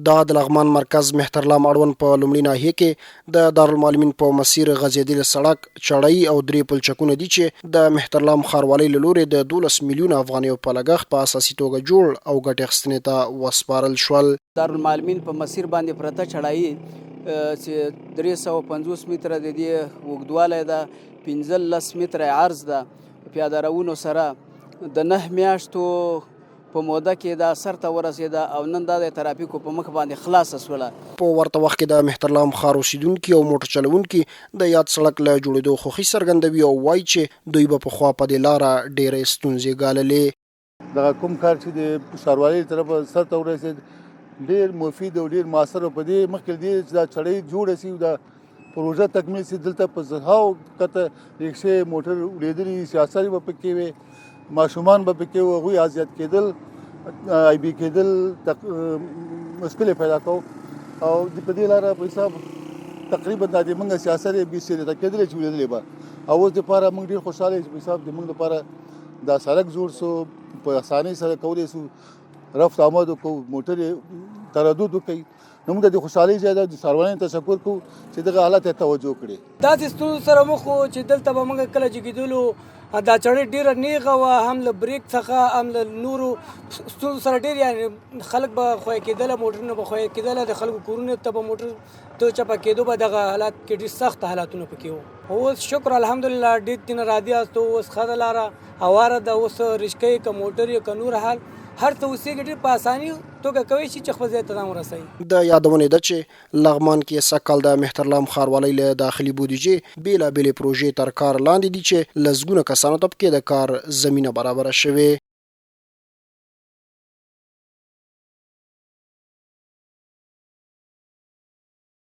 دا د لغمان مرکز مهترلام اړوند په لومړي ناحیه کې د دارالمعلمین په مسیر غځېدلي سړک، چړۍ او درې پلچکونه دي چې د مهترلام ښاروالۍ له لورې د 12 میلیونه افغانیو په لګښت په اساسي توګه جوړ او ګټې اخیستنې ته وسپارل شول. دارالمعلمین په مسیر باندې پرته چړایي چې 350 متره د دې اوږدوالی ده، 15 متره عرض ده، پیاده روونو سره د 9 میاشتو په موده کې دا سرته ورسېده او نن دا د ترافیکو په مخ باندې خلاصه شوله. په ورته وخت کې د مهترلام ښار اوسېدونکي او موټر چلوونکي د یاد سړک له جوړېدو خوښي څرګندوي او وايي چې دوی به پخوا په دې لاره ډېرې ستونزې ګاللې. دغه کوم کار چې د ښاروالۍ له طرفه سرته ورسېد، ډېر مفید او ډېر موثر و. په دې مخکې له دې چې دا چړۍ جوړه شي او دا پروژه تکمیل شي، دلته په زرهاو کته ریکشې موټر وړېدلي، سیاسرې به پکې وې، ماشومان به پکې وو، هغوی اذیت کېدل، عیبي کېدل، مشکل یې پیدا کو. او په دې لاره په حساب تقریبا دا د موږ سیاسرې بې سیرې ته کېدلې چې وړېدلې به. او اوس دپاره موږ ډېر خوشحاله یو چې په حساب د موږ دپاره دا سړک جوړ سو، په اسانۍ سره کولی سو رفت آمد وکړو، موټر تردد وکړي. نو موږ د خوشحالۍ ځای ده، د ښاروالۍ تشکر کوو چې دغه حالت ته توجه کړي. داسې ستونزو سره مخ وو چې دلته به موږ کله چې کېدلو دا چړۍ ډېره نیغه وه، هم له بریک څخه هم له نورو ستونزو سره ډېر، یعنې خلک به ښویه کېدله، موټرونه به ښویه کېدله، د خلکو کورونو ته به موټر ته چپه کېدو به دغه حالات کې ډېر سخت حالاتونه پکې وو. اوس شکر الحمدلله ډېر دین راضي یاستو، اوس ښه ده لاره هواره ده، اوس ریشکۍ که موټر یې که نور حال هر څه اوسېږي، ډېر په اساني توګه کوی شي چې خپل ځای ته ځان ورسوي. د یادونې ده چې لغمان کې سږ کال د مهترلام ښاروالۍ له داخلي بودیجې بېلابېلې پروژې تر کار لاندې دي چې لسګونه کسانو ته پکې د کار زمینه برابره شوې.